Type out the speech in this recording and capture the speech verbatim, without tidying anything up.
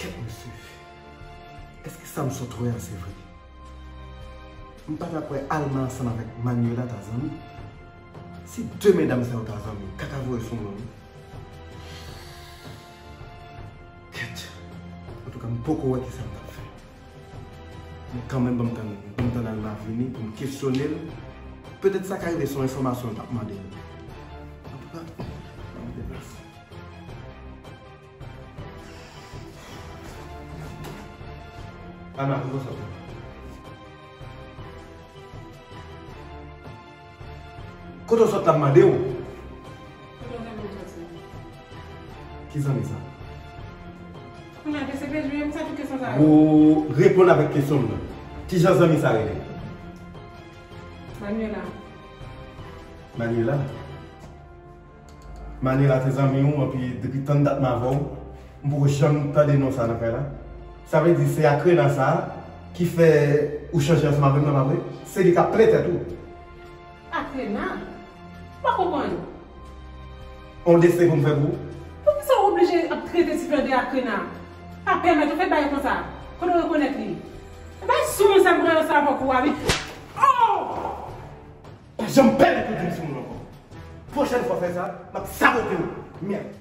Kèt mesye. Èske sa m sot wè a se vre? M pa t ap wè Alma ansanm avèk Manuela ta zanmi? Si de medam sa yo ta zanmi, kaka voye sou mwen wi. Kèt. Antouka, m poko wè kisa m t ap fè. Men kanmenm, ban m tann, ban m tann Alma vini pou m kesyone l. Petèt sa ka rive se yon enfòmasyon l t ap mande m. Antouka, ban m deplase. Alma, kote w sot la? Kote w sot la, m mande w? Kote w zanmi m soti? Ki zanmi sa? Kounye a, ke se pèdi, m sa tout kesyon sa yo. Ou reponn avèk kesyon m nan. Kijan zanmi sa rele? Manuela. Manuela? Manuela te zanmi w, anpi depi tann dat m avè w, m poko janm tande non sa nan kay la. Sa vle di se Akrena sa a ki fè ou chanje ansanm avè m nan, pa vre? Se li k ap plen tèt ou. Akrena? M pa konprann. On desten pou m fè pou ou? Poukisa w oblije ap trete ti flè de Akrena? Pa pèmèt ou fè bagay konsa. Kote w rekonèt li? E bay sou moun sa m pran ansanm avèk ou a, wi. Oh! Pa janm pèmèt ou di m sou moun ankò. Pwochèn fwa w fè sa, m ap sabote w. Mèd.